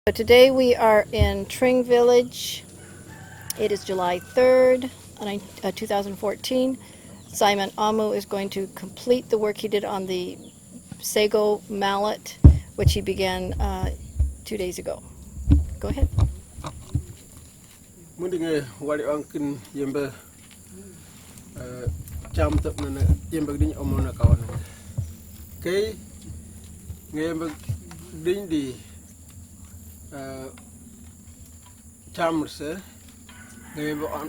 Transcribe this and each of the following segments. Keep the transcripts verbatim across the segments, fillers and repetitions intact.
So today we are in Tring Village. It is July third, uh, nine- uh, two thousand fourteen. Simon Amu is going to complete the work he did on the sago mallet, which he began uh, two days ago. Go ahead. Mundinge wali angkin yembe eh, cham tep nene yembe ding omona kawan. Kei nge yembe ding di eh, cham se nge yembe an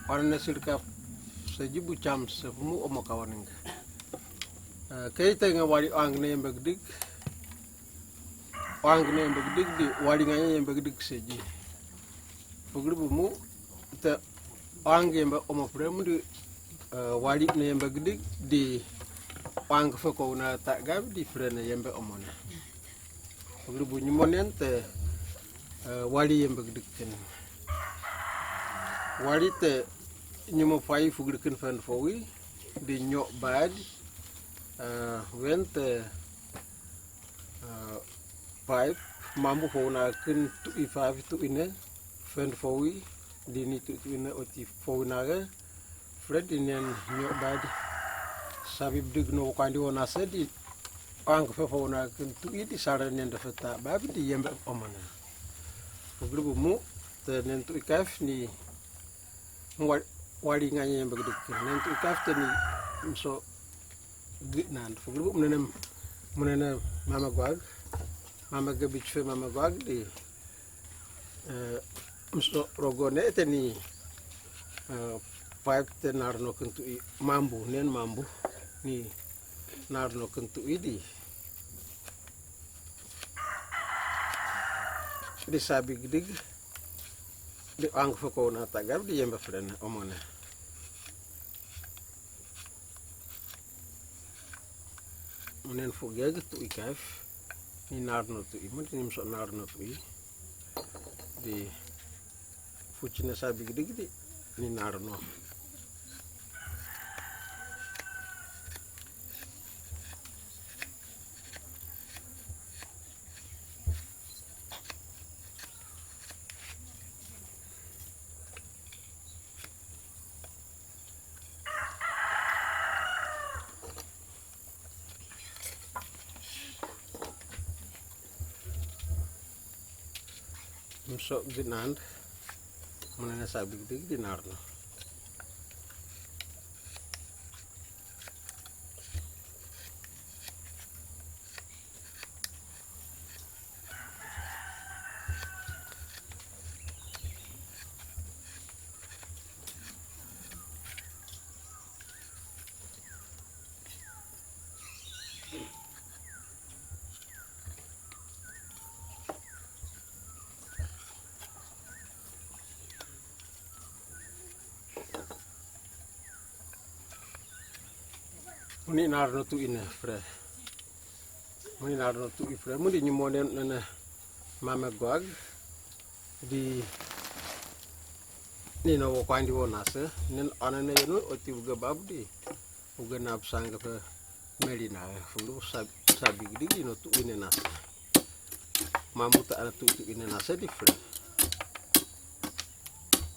an ne sirka se jibu cham se fumu omo kawan. Eh, kei te nge wali ang ne yembe dik ang ne yembe dik di wali nganya yembe dik se ji. Pugri bu mu te ang yembe omo pre mu di eh, wali ne yembe dik di ang fe ko na ta gab di pre ne yembe omo ne. Pugri bu nyumonen te eh, wali yembe dik ken. Wali te nyumo fai pugri ken fen fo wi di nyo bad eh, wen te eh, five mambu fo na ken tu i five tu ine fen fo wi di ni tu tu ine oti fo na ga. Fred inen nyo bad sabi bdig no kwandi wona se di ang fe fo na ken tu i di sare nen de feta bab di yembe omana. Pugri bu mu te nen tu i kaf ni wali nganya yembe dik nen tu i kaf te ni so gitnan. Pugri bu munene munene mama gwag mama gabich fe mama gwag di eh, mso rogo ne te ni eh, five te narno kentu i mambu nen mambu ni narno kentu i di di sabi gdig di ang foko na tagab di yembe frena omone. Unen fu gege tu i kaf ni narno tu i mudi ni mso narno tu i di fu chine sabi gidi gidi ni narno. Mso ginand munene sabi gidi gidi narno. Muni narno tu ine fre. Muni narno tu i fre muni nyumone nene mame gwag di nino wo kwandi wo nase nen anane yenu oti uga babdi uga nap sanga fe meli na fulu sabi gidi dino tu ine nase. Mamuta ana tu tu ine nase di fre.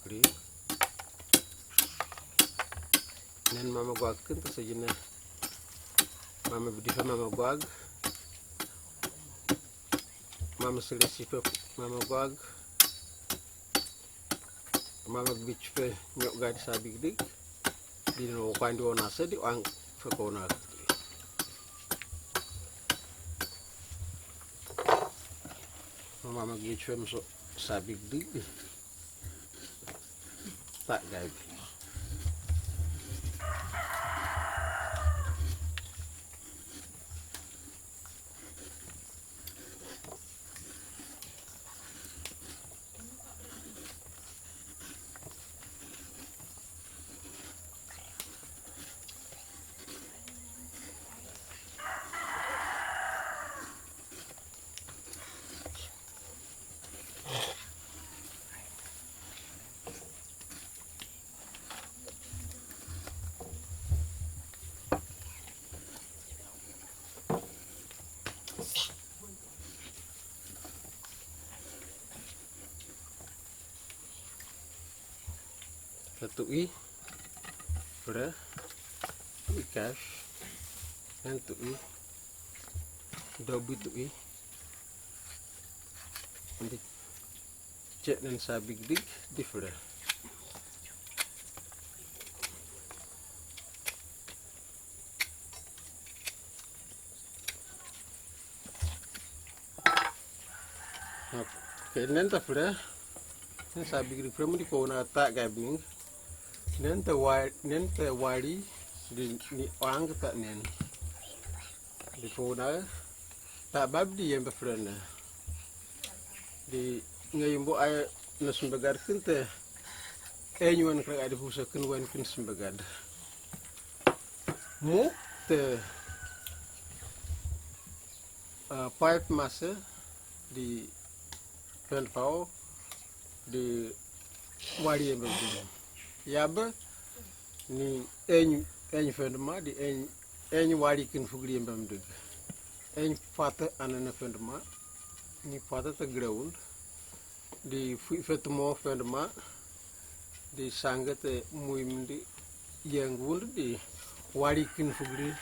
Ri nen mama gwag ken ta sejine mama bidi fe mama gwag mama selesi fe mama gwag mama gbich fe nyok gadi sabi gidi dino kwandi wona sedi ang fe kona. Mama gbich fe mso sabi gidi tak gadi. Te tu'i, fre, tu'i kef, en tu'i, dobi tu'i. Di cek nen sa bigdig di fre. Oke, nen te fre. Nen sa bigdig fre mu di ko na ta gab ning. Nen te wa-, nen te wari di ni ang ta nen. Di ko na ta bab di yembe fre na. Di ngai mbo ay na sumbagad kinte. Enyuan kra adi fusa kin wan kin sumbagad. Mu te ah, pipe mase di fend fao di wari yembe dum. Yabe ni eny, eny fend ma di eny, eny wari kin fugri yembe dum. Eny fata anana fend ma ni fata te ground. Di fu-, fet mo fend ma di sangete muim di yeng wund di wari kin fugri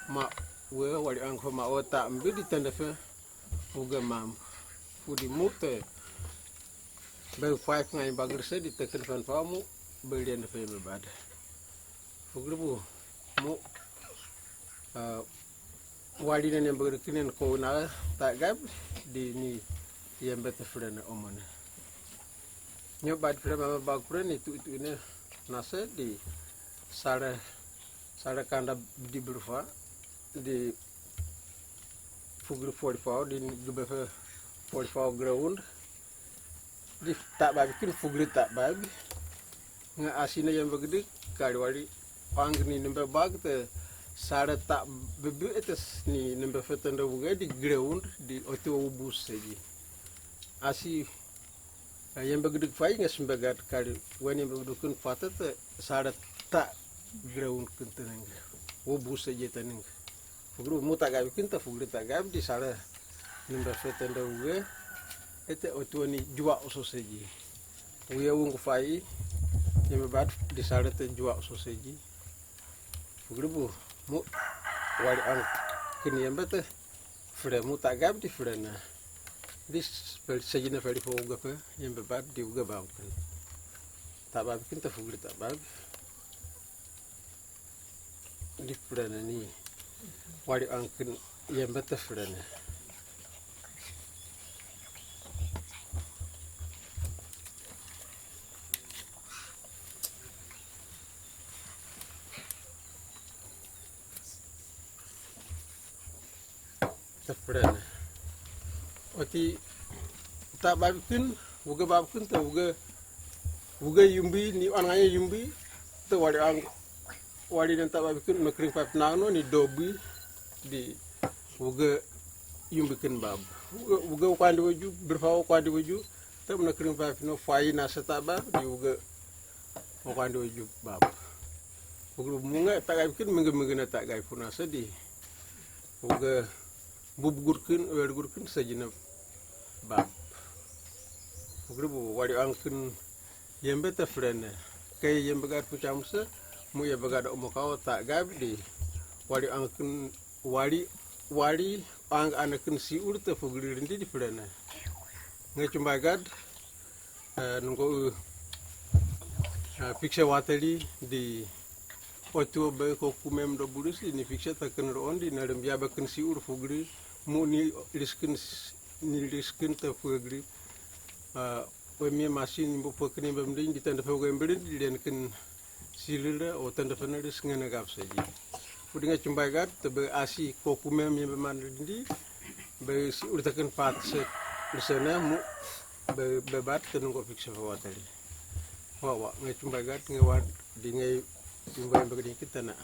ma we wari ang fe ma o ta mbi di tende fe fuge mam fu di mute. Be five ngai bagri se di teken fen fa mu be riende fe me bad fugri bu mu, ah, wali ne nem bagri kinen ko na ta gab di ni yembe te fre ne omone. Nyo bad fre ma ba kure ni tu, tu ine nase di sare, sare kanda di berfa di fugri forty-four di dube fe forty-four ground. Di ta babi kin fugri ta babi. Nga asina yembe gidi kari wari ang ni nembe bag te sare ta bebe etes ni nembe fetende wuge di ground di oti wo bus seji. Asi, eh, yembe gidi fai nga simbe gad kari wen yembe gidi kun fata te sare ta ground kun teneng. Wo bus seji teneng. Fugri mu ta gabi kin ta fugri ta gabi di sare nembe fetende wuge ete oti wo ni jua oso seji. Uye wungu fai, yembe bat di sare te jua soseji. Fugri bu, mu wari ang kin yembe te fre mu ta gab di fre na. Di s-, pel seji na feri fo uga fe, yembe bat di uga bab kin. Ta bab kin te fugri ta bab. Di fre na ni. Wari ang kin yembe te fre na. Te fre na. Oti ta babi kin, wuge babi kin, te wuge, wuge yumbi, ni an nganye yumbi, te wari ang, wari nan ta babi kin, me kring pap nang no, ni dobi, di, wuge yumbi kin bab. Wuge, wuge kwandi waju, berfa kwandi waju, te me kring pap no, fai na se ta bab, di wuge, kwandi waju bab. Wuge munga ta gabi kin, menge menge na ta gabi funa se di. Wuge bub gurkin, wer gurkin, seji na bab. Fugri bu wari angkin yembe te fre na. Kei yembe gad fu chamse, mu yembe gad omo kao ta gab di. Wari angkin wari, wari ang anakin si ur te fugri rindi di fre na. Nge chumba gad, eh, nungo, eh, fikse wateli di otu be ko kumem do buris di ni fikse ta ken ro on di na rembia be ken si ur fugri mu ni riskin s-, ni riskin te fugri. Ah, we mi masin bo po kini bem di di tanda fo gem beri di den ken silil o tanda fo na ris ngene gap seji. Fudi nga chumbai gat te be asi ko kumem yembe man di be si ur ta ken pat se, di sene mu be, be bat te nungo fikse fo wateli. Wa, wa, nga chumbai gat nga wa di nga chumbai be di kita na.